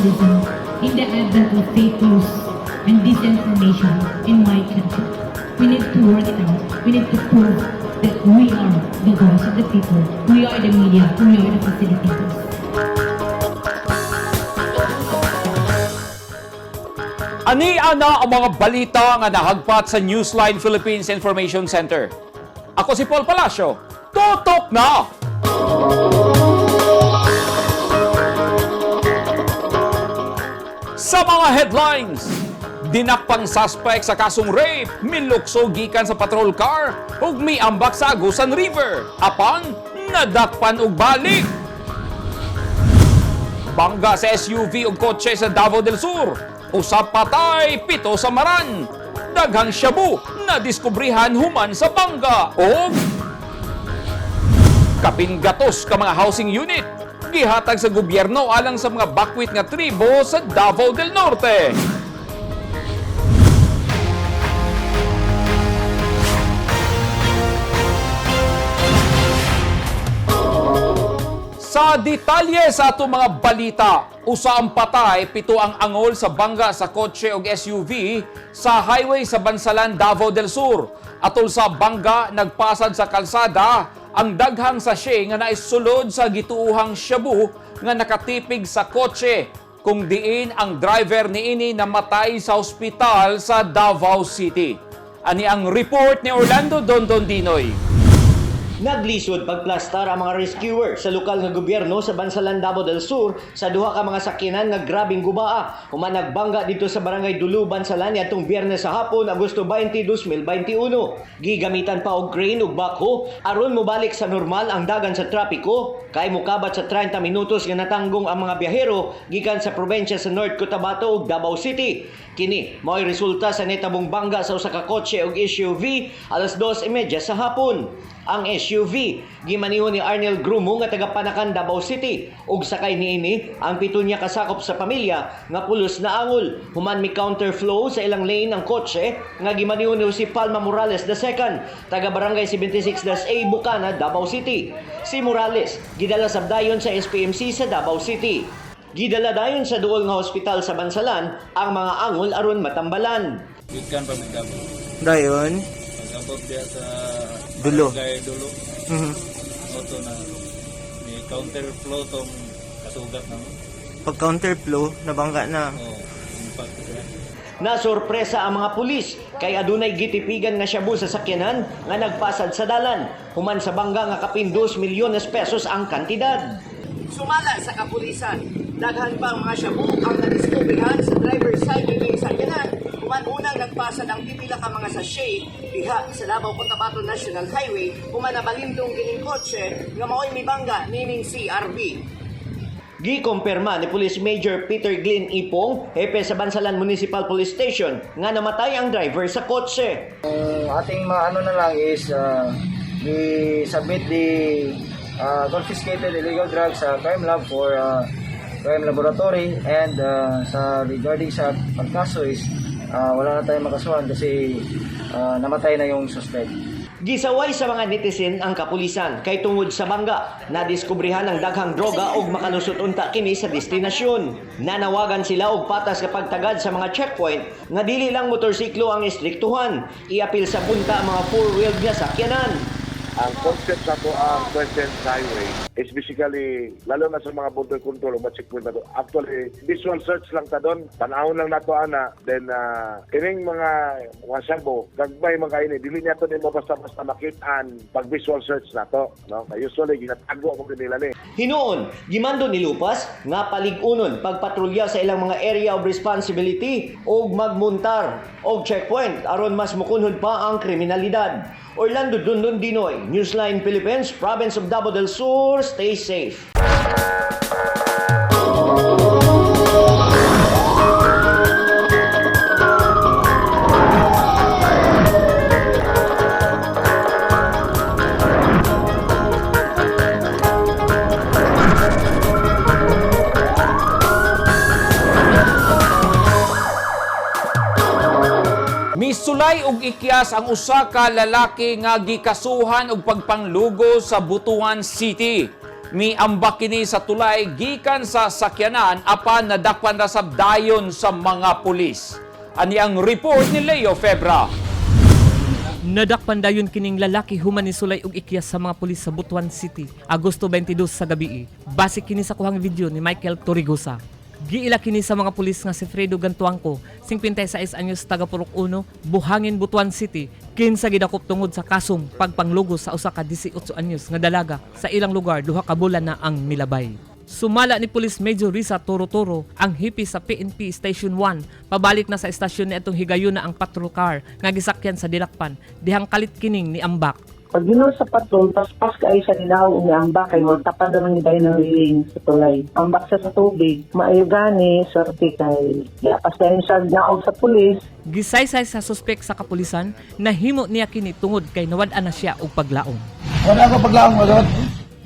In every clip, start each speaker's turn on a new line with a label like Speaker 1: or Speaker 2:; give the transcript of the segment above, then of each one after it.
Speaker 1: journalism in the advent of fake news and disinformation in my country. We need to work it out. We need to prove that we are the voice of the people. We are the media. We are the facilitators.
Speaker 2: Ani ana ang mga balita nga nahagpat sa Newsline Philippines Information Center. Ako si Paul Palacio. Tutok na! Sa mga headlines, dinakpang suspect sa kasong rape, milukso gikan sa patrol car ug miambak sa Agusan River. Apan nadakpan og balik. Bangga sa SUV ug kotse sa Davao del Sur. Usap patay, pito sa Maran. Daghang shabu na diskubrihan human sa bangga og kapin gatos ka mga housing unit gihatag sa gobyerno alang sa mga bakwit nga tribo sa Davao del Norte. Sa detalye sa atong mga balita, usa ang patay, pito ang angol sa bangga sa kotse og SUV sa highway sa Bansalan, Davao del Sur. Atol sa bangga, nagpasad sa kalsada ang daghang sachet nga naisulod sa gituohang shabu nga nakatipig sa kotse kung diin ang driver niini namatay sa ospital sa Davao City. Ani ang report ni Orlando Dondon Dinoy.
Speaker 3: Naglisod pagplastar ang mga rescuer sa lokal nga gobyerno sa Bansalan, Davao del Sur sa duha ka mga sakyanan nga grabeng gubaa. Human nagbangga dito sa Barangay Dulu, Bansalan niadtong Biyernes sa hapon, Agosto 20, 2021. Gigamitan pa og crane ug backhoe aron mobalik sa normal ang dagan sa trapiko kay mokabat sa 30 minutos nga natanggong ang mga biyahero gikan sa probensya sa North Cotabato ug Davao City. Kini mao'y resulta sa netabong bangga sa usa ka kotse ug SUV alas 2:30 sa hapon. Ang SUV gimaniho ni Arnel Grumo nga taga Panacan, Davao City ug sakay niini ang pito niya kasakop sa pamilya nga pulos na angol human mi counterflow sa ilang lane ang kotse nga gimaniho ni Jose Palma Morales II taga Barangay 76-A, Bukana, Davao City. Si Morales gidala sabdayon sa SPMC sa Davao City. Gidala dayon sa duol nga hospital sa Bansalan ang mga angol aron matambalan.
Speaker 4: Gikan pa may Davao.
Speaker 5: Dayon.
Speaker 4: Pag-abot diya sa
Speaker 5: Dulo.
Speaker 4: Barangay Dulo. Auto na may counterflow tong kasugat na mo.
Speaker 5: Pag counterflow, nabangga na.
Speaker 4: Oh, impact siya.
Speaker 3: Nasorpresa ang mga pulis kay adunay gitipigan nga shabu sa sakyanan nga nagpasad sa dalan. Human sa bangga nga kapin 2 milyones pesos ang kantidad. Sumala sa kapulisan, daghan pa ang mga shabu ang nadiskubrehan sa driver side ng sakyanan. Human unang nagpasad ang pipila ka mga sachet diha sa Davao Cotabato National Highway human nabalindong kining kotse nga mao'y mibangga nining CRV. Gikumpirma ni Police Major Peter Glynn Ipong, hepe sa Bansalan Municipal Police Station, nga namatay ang driver sa kotse.
Speaker 6: Ang ating mga ano na lang is we submit the confiscated illegal drugs sa crime lab for crime laboratory and sa regarding sa pagkaso is wala na tayong makasuhan kasi namatay na yung suspect.
Speaker 3: Gisaway sa mga netizen ang kapulisan kay tungod sa bangga, nadiskubrihan ang daghang droga og makalusot unta kini sa destinasyon. Nanawagan sila og patas kapag tagad sa mga checkpoint nga dili lang motorsiklo ang estriktuhan, iapil sa punta ang mga four-wheeled nga sakyanan.
Speaker 7: Ang concept sa ato ang President Highway is basically, lalo na sa mga border control o mga checkpoint na to, actually, visual search lang ta doon, tanawon lang nato ana, then kining mga sabo, gagmay mga ini, dili niya to nimo basta-basta makitaan pag visual search nato, no? Kay usually ginatago mo nila ni.
Speaker 3: Hinuon, gimando ni Lupas nga palig-unon pagpatrolya sa ilang mga area of responsibility og magmuntar og checkpoint aron mas mukunhod pa ang kriminalidad. Orlando Dundon Dinoy, Newsline Philippines, Province of Davao del Sur, stay safe.
Speaker 2: Misulay og ikyas ang usa ka lalaki nga gikasuhan og pagpanglugo sa Butuan City. Miambak kini sa tulay gikan sa sakyanan apan nadakpan ra sab dayon sa mga pulis. Ani ang report ni Leo Febra.
Speaker 8: Nadakpan dayon kining lalaki human ni sulay og ikyas sa mga pulis sa Butuan City, Agosto 22 sa gabi. Base kini sa kuhang video ni Michael Torrigosa. Giila kini sa mga pulis nga si Fredo Gantuangco, 56 anyos, taga Purok 1, Buhangin, Butuan City, kinsa gidakop tungod sa kasong pagpanglugos sa usa ka 18 anyos nga dalaga sa ilang lugar 2 ka bulan na ang milabay. Sumala ni Police Major Risa Toro Toro, ang hepe sa PNP Station 1, pabalik na sa estasyon niadtong higayuna ang patrol car nga gisakyan sa dilakpan dihang kalit kining ni ambak.
Speaker 9: Pag ginuol sa patrol, paspas kaayo siya nilaw niya ambak kay mo tapad naman ni ng riling sa tulay. Ambak siya sa tubig. Maayo gani, swerte kay giapas na siya naog sa pulis.
Speaker 8: Gisaysay sa suspek sa kapulisan, nahimo niya kini tungod kay nawad-an na siya og paglaom.
Speaker 10: Wala ko paglaom mo.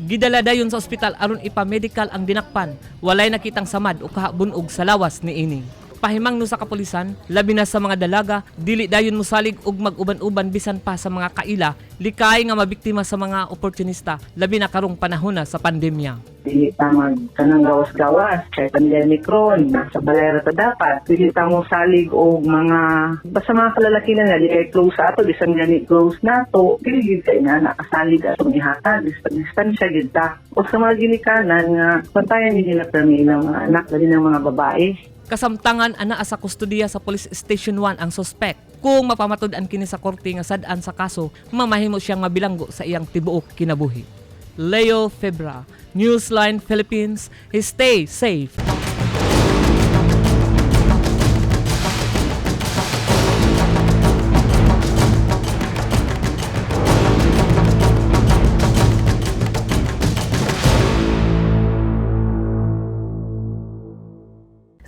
Speaker 8: Gidala dayon sa ospital aron ipamedikal ang dinakpan. Walay nakitang samad o kahabunog sa lawas niini. Pahimangno sa kapulisan, labi na sa mga dalaga, dili dayon mosalig og mag-uban-uban bisan pa sa mga kaila, likay nga mabiktima sa mga oportunista, labi na karong panahon na sa pandemya.
Speaker 9: Dili ta mag kanang gawas-gawas kay pandemic ron, nasa balay ra ta dapat. Dili ta mo salig og mga basta mga kalalaki na nga di kay close sa ato, bisan gani close nato, dili gid kay na nakasalig atong ihatag, distansya gid ta. O sa mga ginikanan nga bantayan gid nila permi ilang mga anak, dali ng mga babae.
Speaker 8: Kasamtangan anaa sa kustodiya sa Police Station 1 ang suspect. Kung mapamatud-an kini sa korte nga sad-an sa kaso, mamahimo siyang mabilanggo sa iyang tibuok kinabuhi. Leo Febra, Newsline Philippines, stay safe.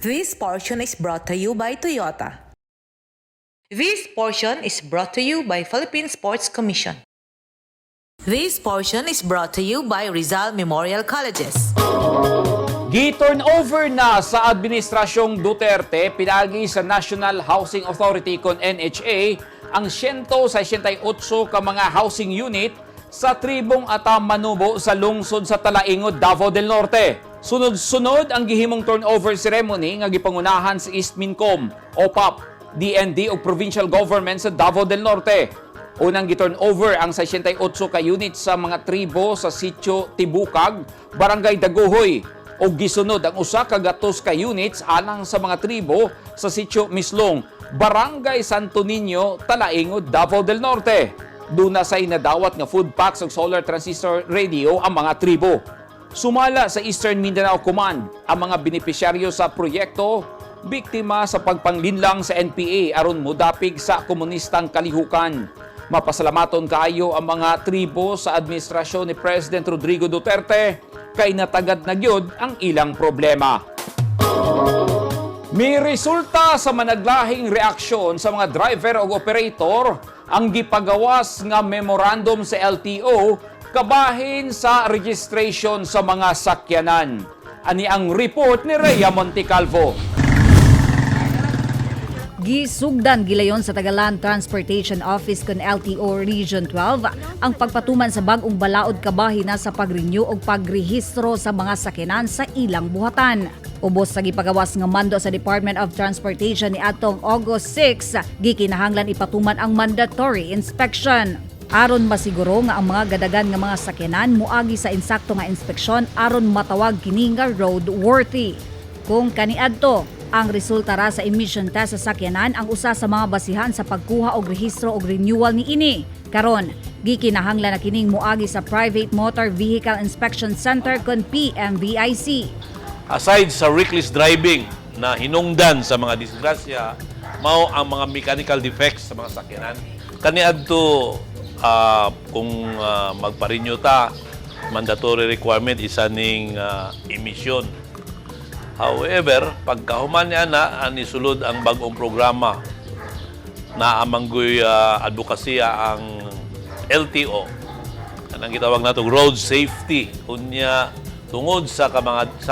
Speaker 11: This portion is brought to you by Toyota. This portion is brought to you by Philippine Sports Commission. This portion is brought to you by Rizal Memorial Colleges.
Speaker 2: Gi-turn over na sa Administrasyong Duterte pinaagi sa National Housing Authority kon NHA ang 168 ka mga housing unit sa tribong Ata Manubo sa lungsod sa Talaingod, Davao del Norte. Sunod-sunod ang gihimong turnover ceremony nga gipangunahan sa Eastmincom, OPAPP, DND ug provincial government sa Davao del Norte. Unang gi-turn over ang 68 ka unit sa mga tribo sa Sitio Tibukag, Barangay Dagohoy, ug gisunod ang 100 ka units alang sa mga tribo sa Sitio Mislong, Barangay Santo Niño, Talaingod, Davao del Norte. Duna say nadawat nga food packs ug solar transistor radio ang mga tribo. Sumala sa Eastern Mindanao Command ang mga benepisyaryo sa proyekto, biktima sa pagpanglinlang sa NPA aron mudapig sa komunistang kalihukan. Mapasalamaton kaayo ang mga tribo sa administrasyon ni President Rodrigo Duterte kay natagad na gyud ang ilang problema. May resulta sa managlahing reaksyon sa mga driver o operator ang gipagawas nga memorandum sa LTO kabahin sa registration sa mga sakyanan. Ani ang report ni Rhea Montecalvo.
Speaker 12: Gisugdan gilayon sa Tagalan Transportation Office kon LTO Region 12 ang pagpatuman sa bag-ong balaod kabahin na sa pag-renew o pagrehistro sa mga sakyanan sa ilang buhatan. Ubos sa gipagawas nga mando sa Department of Transportation ni atong August 6, gikinahanglan ipatuman ang mandatory inspection. Aron masiguro nga ang mga gadagan nga mga sakyanan muagi sa insakto nga inspeksyon aron matawag kini nga roadworthy. Kung kaniadto, ang resulta ra sa emission test sa sakyanan ang usa sa mga basihan sa pagkuha og rehistro og renewal niini. Karon, gikinahanglan na kining muagi sa Private Motor Vehicle Inspection Center kon PMVIC.
Speaker 13: Aside sa reckless driving na hinungdan sa mga disgrasya, mao ang mga mechanical defects sa mga sakyanan. Kaniadto kung magpa-renew ta, mandatory requirement isa ning emission. However, pagkahuman niya na, ani sulod ang bagong programa na amanggoy advokasya ang LTO. Kanang gitawag nato road safety. Unya tungod sa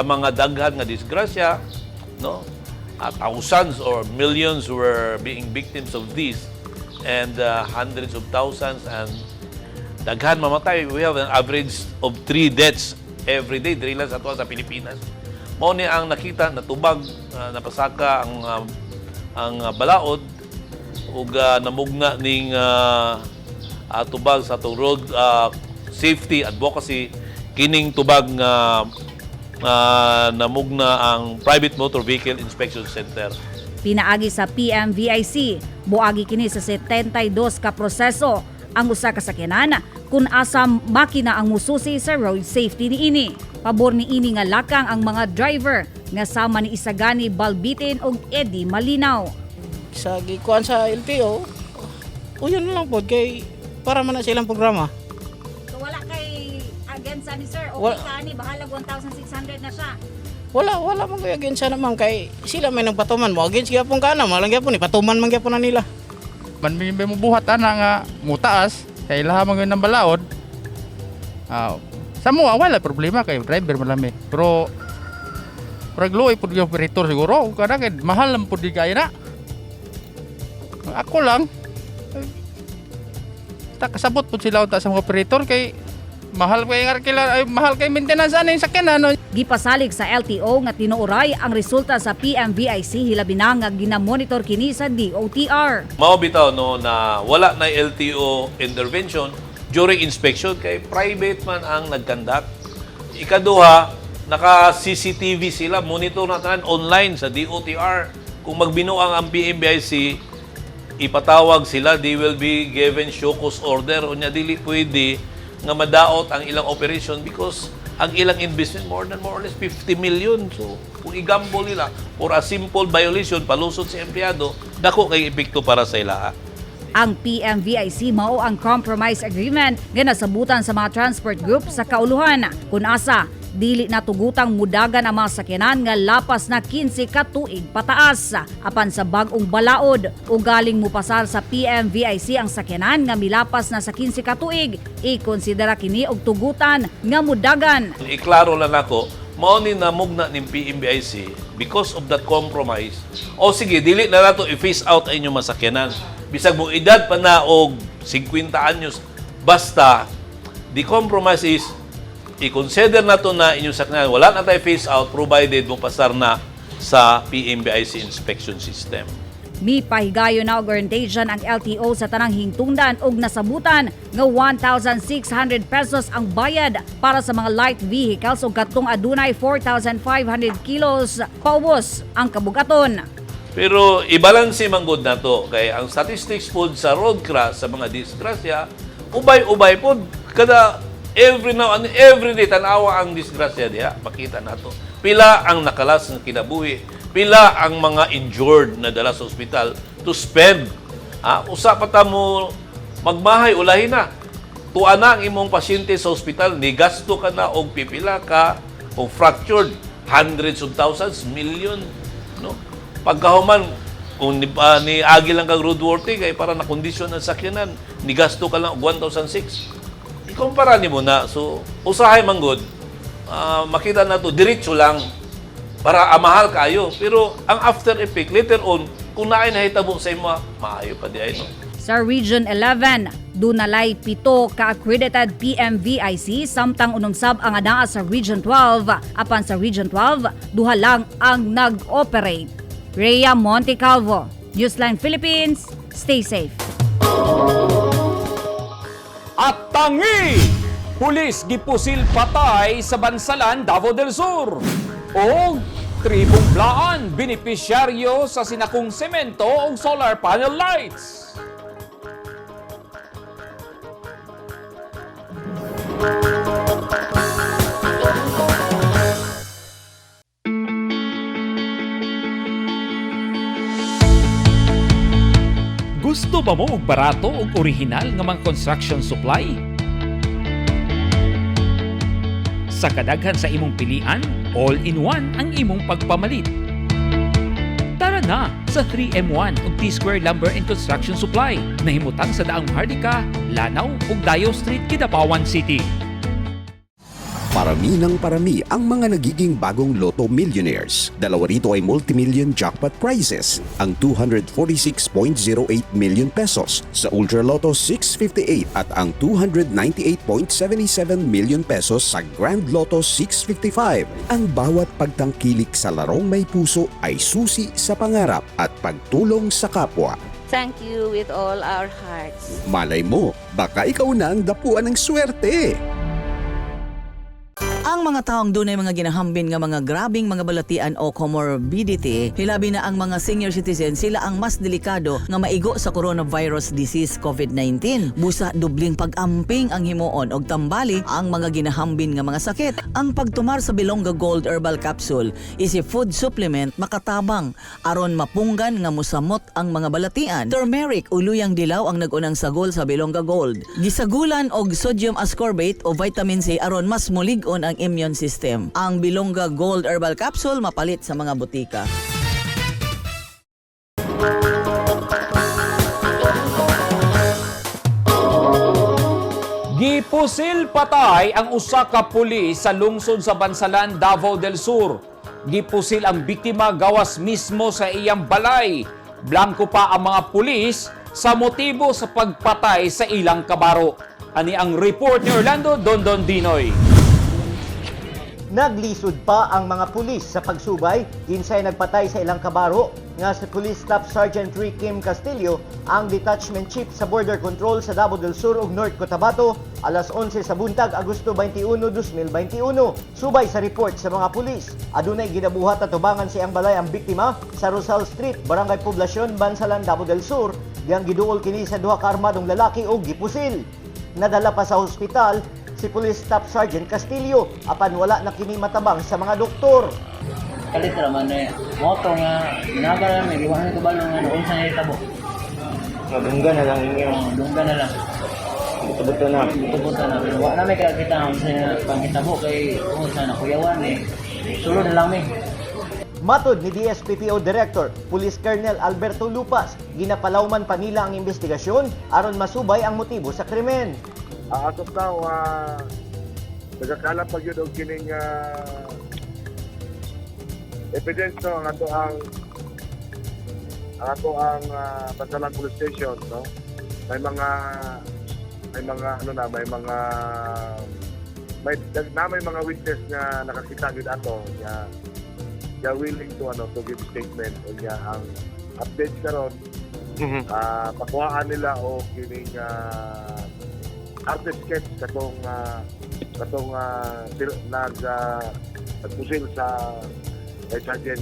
Speaker 13: mga daghan nga disgrasya, no? Thousands or millions were being victims of this and hundreds of thousands and daghan mamatay. We have an average of three deaths everyday diri lang sa ato sa Pilipinas. Mao ni ang nakita natubag, napasaka ang balaod ug namugna ning tubag sa atong road safety advocacy kining tubag nga namugna ang Private Motor Vehicle Inspection Center.
Speaker 12: Pinaagi sa PMVIC, buagi kini sa 72 ka proseso ang usa ka sakyanan kung asa makina ang mususi sa road safety niini. Pabor niini nga lakang ang mga driver nga sama ni Isagani Balbitin ug Eddie Malinaw.
Speaker 10: Sa gikuan sa LTO, uyon na lang po kay para man na silang programa.
Speaker 12: So wala kay against ani sir,
Speaker 10: okay Wala.
Speaker 12: ka ani bahalag 1,600 na siya.
Speaker 10: Wala man koy against sa ma'am kay sila may nagpatuman mo against gyapon ka na, malang gyapon ipatuman man gyapon na nila.
Speaker 14: Man may mo buhat ana nga mutaas kay ilaha man gyud ng balaod. Ah, sa mo wala problema kay driver man lami. Pero murag luoy pud yung operator siguro kada kay mahal lang pud di kay na. Ako lang ta kasabot pud sila unta sa mga operator kay mahal kay nga kila ay mahal kay maintenance ani sa sakyanan no.
Speaker 12: Gipasalig sa LTO nga tinuoray ang resulta sa PMVIC hilabi na nga ginamonitor kini sa DOTR.
Speaker 13: Mao bitaw no na wala na LTO intervention during inspection kay private man ang nagkandak. Ikaduha, naka CCTV sila, monitor na tanan online sa DOTR. Kung magbinuang ang PMBIC, ipatawag sila, they will be given show cause order. Unya dili pwede nga madaot ang ilang operation because ang ilang investment more than more or less 50 million. So, kung i-gamble nila for a simple violation, palusot sa empleyado, dako kay epekto para sa ilaha.
Speaker 12: Ang PMVIC mao ang compromise agreement nga nasabutan sa mga transport group sa kauluhan. Kun asa, dili na tugutang mudagan ang mga sakyanan nga lapas na 15 ka tuig pataas. Apan sa bag-ong balaod, ugaling mupasar sa PMVIC ang sakyanan nga milapas na sa 15 ka tuig, ikonsidera kini og tugutan nga mudagan.
Speaker 13: Iklaro lang ako, mao ni namugna ning PMBIC because of that compromise. O sige, dili na nato i-phase out ang inyong masakyanan. Bisag mo edad pa na og 50 anyos, basta the compromise is i-consider nato na inyong sakyanan. Wala na tayo phase out provided mo pasar na sa PMBIC inspection system.
Speaker 12: Mipahigayon na og orientation ang LTO sa tanang hingtungdan og nasabutan nga 1,600 pesos ang bayad para sa mga light vehicles ug katong adunay 4,500 kilos paubos ang kabugaton.
Speaker 13: Pero ibalanse man gud nato kay ang statistics pod sa road crash sa mga disgrasya ubay-ubay pod kada every now and every day tan-awa ang disgrasya diha, makita nato pila ang nakalas ng kinabuhi, pila ang mga injured na dala sa ospital to spend. Usa pa ta mo magmahay, ulahin na tuwa na ang imong pasyente sa ospital, ni gasto ka na og pipila ka o fractured, hundreds of thousands, million, no? Pagkahuman, kung ni agi lang kag roadworthy kay para na kondisyon ang sakyanan, ni gasto ka lang og 1,006. Ikumpara nimo na. So, usahay man gud, makita na to diretso lang para amahal kayo. Pero ang after effect later on, kung naay nahitabo sa imo, maayo pa di ay, no.
Speaker 12: Sa Region 11, dunalay 7 ka-accredited PMVIC samtang 6 ang anaa sa Region 12. Apan sa Region 12, duha lang ang nag-operate. Rhea Montecalvo, Newsline Philippines, stay safe.
Speaker 2: At tangi! Pulis gipusil patay sa Bansalan, Davao del Sur. O tribong Blaan, benepisyaryo sa sinakong semento o solar panel lights. Gusto ba mo og barato ug orihinal nga mga construction supply? Sa kadaghan sa imong pilian, all-in-one ang imong pagpamalit. Tara na sa 3M1 ug T-Square Lumber and Construction Supply nahimutang sa Daang Maharlika, Lanao ug Dayo Street, Kidapawan City.
Speaker 15: Parami ng parami ang mga nagiging bagong Lotto millionaires. Dalawa rito ay multimillion jackpot prizes, ang 246.08 million pesos sa Ultra Lotto 658 at ang 298.77 million pesos sa Grand Lotto 655. Ang bawat pagtangkilik sa larong may puso ay susi sa pangarap at pagtulong sa kapwa.
Speaker 16: Thank you with all our hearts.
Speaker 15: Malay mo, baka ikaw na ang dapuan ng swerte.
Speaker 17: Ang mga taong dunay mga ginahambin nga mga grabing mga balatian o comorbidity, hilabi na ang mga senior citizen, sila ang mas delikado nga maigo sa coronavirus disease COVID-19. Busa dubling pag-amping ang himuon og tambali ang mga ginahambin nga mga sakit. Ang pagtumar sa Bilongga Gold Herbal Capsule is a food supplement makatabang aron mapunggan nga musamot ang mga balatian. Turmeric o luyang dilaw ang nagunang sagol sa Bilongga Gold. Gisagulan og sodium ascorbate o vitamin C aron mas mulig-on ang immune system. Ang Bilongga Gold Herbal Capsule mapalit sa mga botika.
Speaker 2: Gipusil patay ang usa ka pulis sa lungsod sa Bansalan, Davao del Sur. Gipusil ang biktima gawas mismo sa iyang balay. Blanko pa ang mga pulis sa motibo sa pagpatay sa ilang kabaro. Ani ang report ni Orlando Dondon Dinoy.
Speaker 3: Naglisod pa ang mga pulis sa pagsubay kinsay nagpatay sa ilang kabaro nga si Police Staff Sergeant Rick Kim Castillo, ang detachment chief sa border control sa Davao del Sur ug North Cotabato alas 11 sa buntag, Agosto 21, 2021. Subay sa report sa mga pulis, adunay ginabuhat atubangan sa iyang balay ang biktima sa Rosal Street, Barangay Poblacion, Bansalan, Davao del Sur, diyang giduol kini sa duha ka armadong lalaki og gipusil. Nadala pa sa ospital si Police Staff Sergeant Castillo apan wala na kini matabang sa mga doktor.
Speaker 18: Kalit ra man eh. Moto nga naga na may iwanan ko balo nga unsa na itabo.
Speaker 5: Dungga na lang inyo.
Speaker 18: Dungga na lang.
Speaker 5: Buto-buto na.
Speaker 18: Buto-buto na. Pero wa na may kakita ang unsa na pangitabo kay unsa na kuyawan eh. Sulod na lang mi.
Speaker 3: Matod ni DSPPO Director Police Colonel Alberto Lupas, ginapalawman pa nila ang investigasyon aron masubay ang motibo sa krimen.
Speaker 7: As of now, nagakala pa gyud og kining evidence, no, ang ato ang Bansalan Police Station, no, may mga ano na may mga may na may mga witness nga nakakita gyud ato nga they are willing to ano to give statement. Unya ang updates karon, pakuhaan nila og kining artist sketch katong nagpusil sa kay Sergeant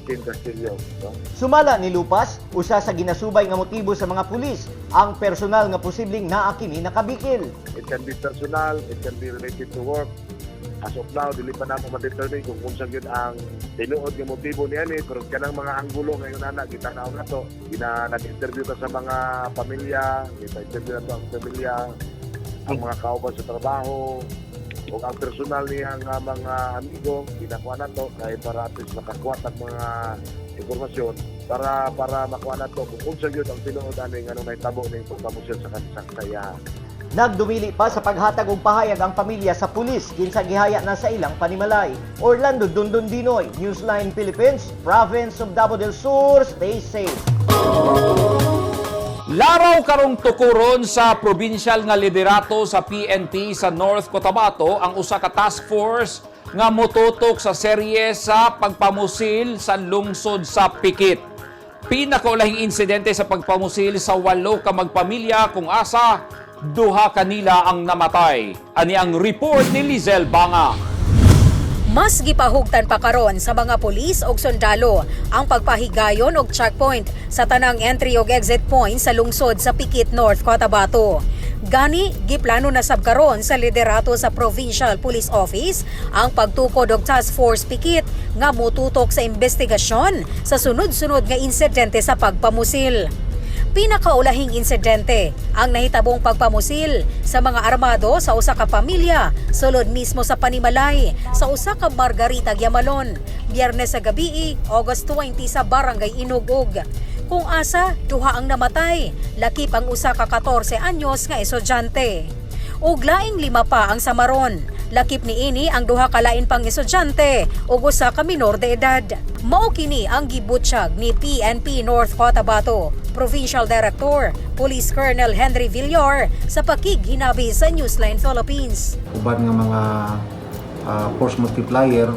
Speaker 7: Kim Castillo, no?
Speaker 3: Sumala ni Lupas, usa sa ginasubay nga motibo sa mga pulis ang personal nga posibleng naa kini nakabikil.
Speaker 7: It can be personal, it can be related to work. As of now, dili pa namo ma-determine kung unsa gyud ang tinuod nga motibo niya ni, pero kanang mga anggulo ngayon ana gitanaw na to. Gina nag-interview ta sa mga pamilya, gina-interview na to ang pamilya, ang mga kauban sa trabaho, o ang personal niya nga mga amigo, ginakuha na to kay para at least makakuha ang mga impormasyon para makuha na to kung unsa gyud ang tinuod ani nganong nahitabo ning pagpamusil sa iya.
Speaker 3: Nagdumili pa sa paghatag og pahayag ang pamilya sa pulis kinsa gihaya na sa ilang panimalay. Orlando Dundon Dinoy, Newsline Philippines, Province of Davao del Sur, stay safe.
Speaker 2: Laraw karong tukuron sa provincial nga liderato sa PNP sa North Cotabato ang usa ka task force nga motutok sa serye sa pagpamusil sa lungsod sa Pikit. Pinakaulahing insidente sa pagpamusil sa walo ka magpamilya kung asa duha kanila ang namatay. Ani ang report ni Lizelle Banga.
Speaker 12: Mas gipahugtan pa karon sa mga pulis og sundalo ang pagpahigayon og checkpoint sa tanang entry og exit point sa lungsod sa Pikit, North Cotabato. Gani, giplano na sab karon sa liderato sa Provincial Police Office ang pagtukod og Task Force Pikit nga motutok sa investigasyon sa sunod-sunod nga insidente sa pagpamusil. Pinakaulahing insidente ang nahitabong pagpamusil sa mga armado sa usa ka pamilya sulod mismo sa panimalay sa usa ka Margarita Yamalon, Biyernes sa gabi, August 20 sa Barangay Inugog. Kung asa, duha ang namatay, lakip ang usa ka 14 anyos nga estudyante. Ug laing lima pa ang samaron. Lakip niini ang duha ka lain pang estudyante ug usa ka minor de edad. Mao kini ang gibutyag ni PNP North Cotabato Provincial Director Police Colonel Henry Villar sa pakighinabi sa Newsline Philippines.
Speaker 19: Uban nga mga force multiplier,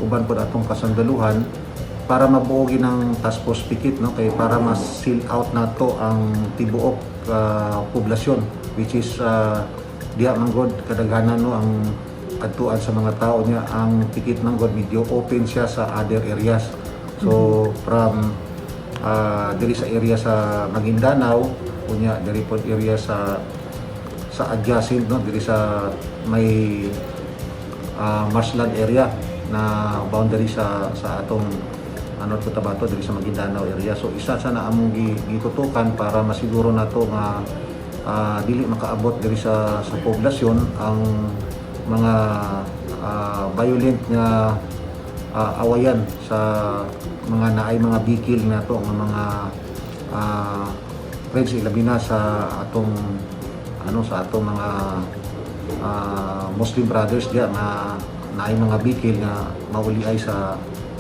Speaker 19: uban pod atong kasundaluhan para mabuo ang task force Pikit, no, kay para ma-seal out nato ang tibuok poblasyon, which is diha man god kadaghanan, no, ang adtuan sa mga tao niya. Ang Pikit man god medyo open siya sa other areas, so from diri sa area sa Maguindanao, unya diri pod area sa adjacent, no, diri sa may marshland area na boundary sa atong North Cotabato, diri sa Maguindanao area. So isa sa na among gitutukan para masiguro nato nga dili makaabot diri sa poblasyon ang mga violent nga awayan sa mga naay mga bikil nato nga mga friends, ilabi na sa atong ano, sa atong mga Muslim brothers diya nga naay mga bikil nga mauli ay sa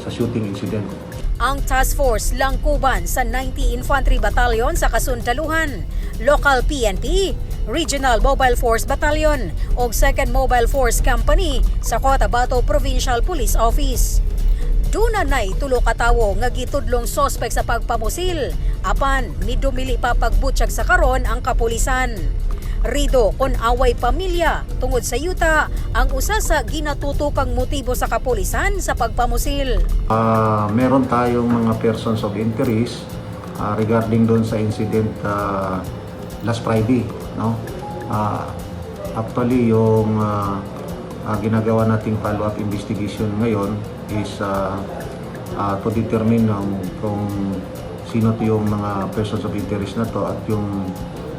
Speaker 19: shooting incident.
Speaker 12: Ang task force langkuban sa 90 Infantry Battalion sa Kasundaluhan, Local PNP, Regional Mobile Force Battalion ug 2nd Mobile Force Company sa Cotabato Provincial Police Office. Duna nay 3 ka tawo nga gitudlong sospek sa pagpamusil, apan midumili pa pagbutyag sa karon ang kapulisan. Rido kon away pamilya tungod sa yuta ang usa sa ginatutukang motibo sa kapulisan sa pagpamusil.
Speaker 19: Meron tayong mga persons of interest regarding doon sa incident last Friday, no? Actually, yung ginagawa nating follow-up investigation ngayon is to determine kung sino to yung mga persons of interest na to at yung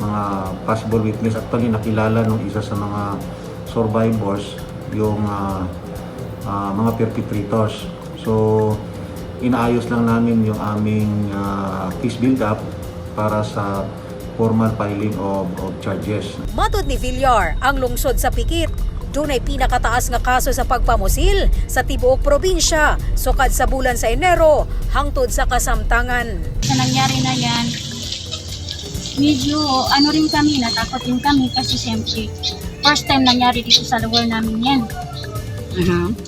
Speaker 19: mga possible witness. Actually, nakilala nung isa sa mga survivors yung mga perpetrators. So, inaayos lang namin yung aming case build-up para sa formal filing of charges.
Speaker 12: Matod ni Villar, ang lungsod sa Pikit, dunay pinakataas nga kaso sa pagpamusil sa tibuok probinsya sukad sa bulan sa Enero hangtod sa kasamtangan.
Speaker 20: Sa nangyari na yan, medyo ano rin kami, natakot din kami kasi siyempre, first time nangyari dito sa lugar namin yan.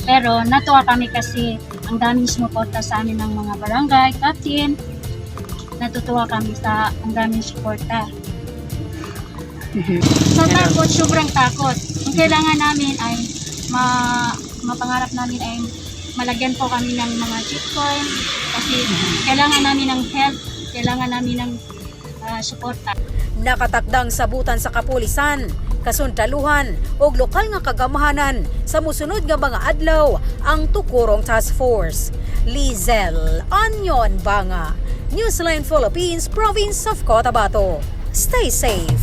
Speaker 20: Pero natuwa kami kasi ang daming sumuporta sa amin ng mga barangay captain. Natutuwa kami sa ang daming suporta. Sa takot, sobrang takot. Ang kailangan namin ay mapangarap namin ay malagyan po kami ng mga checkpoint kasi kailangan namin ng help, kailangan namin ng suporta.
Speaker 12: Nakatakdang sabutan sa kapulisan, kasundaluhan ug lokal nga kagamahanan sa musunod nga mga adlaw ang tukurong task force. Lizel Anyon Banga, Newsline Philippines, Province of Cotabato. Stay safe.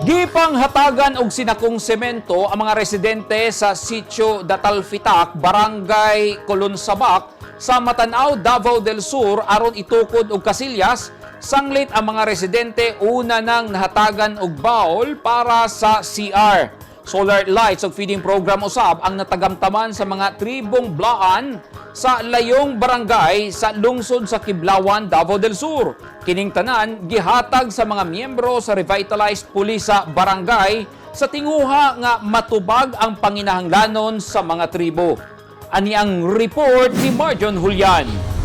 Speaker 2: Gipanghatagan og sinakong semento ang mga residente sa Sitio Datalfitak, Barangay Colonsabak sa Matanao, Davao del Sur aron itukod og kasilyas, sanglit ang mga residente una nang nahatagan og bawl para sa CR. Solar lights ug feeding program usab ang natagamtaman sa mga tribong Blaan sa layong barangay sa lungsod sa Kiblawan, Davao del Sur. Kining tanan gihatag sa mga miyembro sa Revitalized Pulisa Barangay sa tinguha nga matubag ang panginahanglanon sa mga tribo. Ani ang report ni Marjon Julian.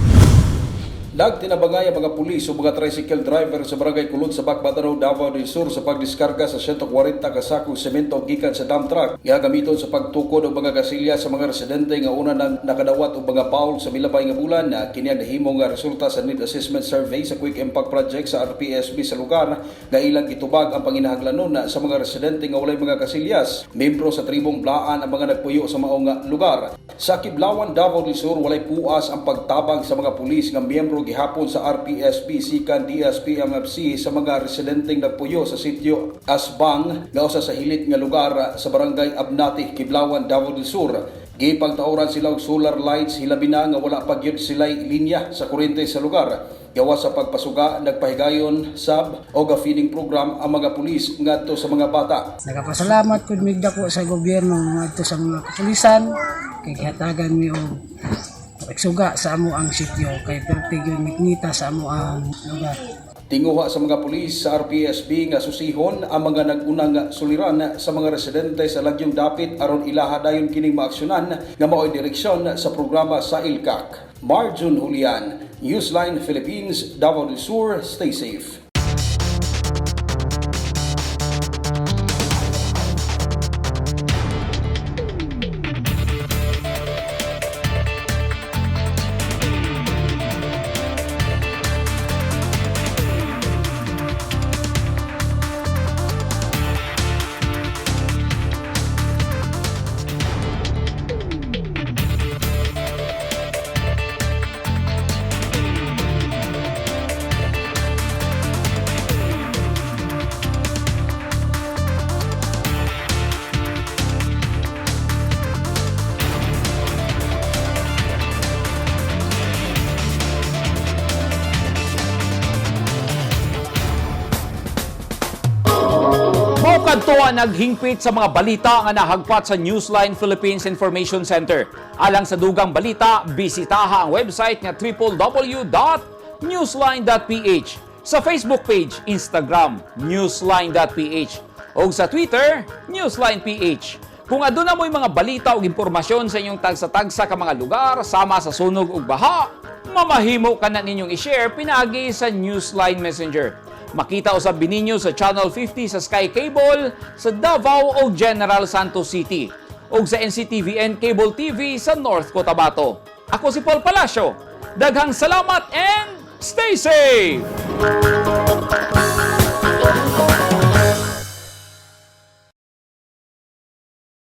Speaker 21: Nagtinabangay ang mga pulis o mga tricycle driver sa Barangay Kulon sa Matanao, Davao del Sur sa pagdiskarga sa 140 ka sakong semento gikan sa dump truck nga gamiton sa pagtukod og mga kasilya sa mga residente nga una nang nakadawat og mga bawl sa milabay nga bulan. Na kini ang nahimo nga resulta sa need assessment survey sa Quick Impact Project sa RPSB sa lugar nga ilang gitubag ang panginahanglanon sa mga residente nga walay mga kasilyas. Membro sa tribong Blaan ang mga nagpuyo sa maong lugar. Sa Kiblawan, Davao del Sur, walay puas ang pagtabang sa mga pulis nga miyembro gihapon sa RPSB sikan DSP MFC sa mga residenteng nagpuyo sa sitio Asbang nga usa sa hilit nga lugar sa Barangay Abnati, Kiblawan, Davao del Sur. Gipagtauran sila og solar lights, hilabi na nga wala pa gyud sila'y linya sa kuryente sa lugar. Gawas sa pagpasuga, nagpahigayon sab og feeding program ang mga pulis ngadto sa mga bata.
Speaker 1: Nagapasalamat pud mig dako sa gobyerno ngadto sa mga kapulisan kay gihatagan mi og suga sa amo ang sitio kay perti gyud mitnita sa amo ang lugar.
Speaker 21: Tinguha sa mga pulis sa RPSB nga susihon ang mga nag-unang suliran sa mga residente sa lagyong dapit aron ilaha dayon kining maaksyonan nga maoy direksyon sa programa sa ILCAC. Marjun Julian, Newsline Philippines, Davao del Sur, stay safe.
Speaker 2: Mao kadto ang naghingpit sa mga balita nga nahagpat sa Newsline Philippines Information Center. Alang sa dugang balita, bisitaha ang website nga www.newsline.ph, sa Facebook page, Instagram, newsline.ph, o sa Twitter, newsline.ph. Kung aduna mo'y mga balita o impormasyon sa inyong tagsa-tagsa ka mga lugar sama sa sunog ug baha, mamahimo ka na ninyong i-share pinaagi sa Newsline Messenger. Makita usab ninyo sa Channel 50 sa Sky Cable sa Davao o General Santos City ug sa NCTVN Cable TV sa North Cotabato. Ako si Paul Palacio. Daghang salamat and stay safe!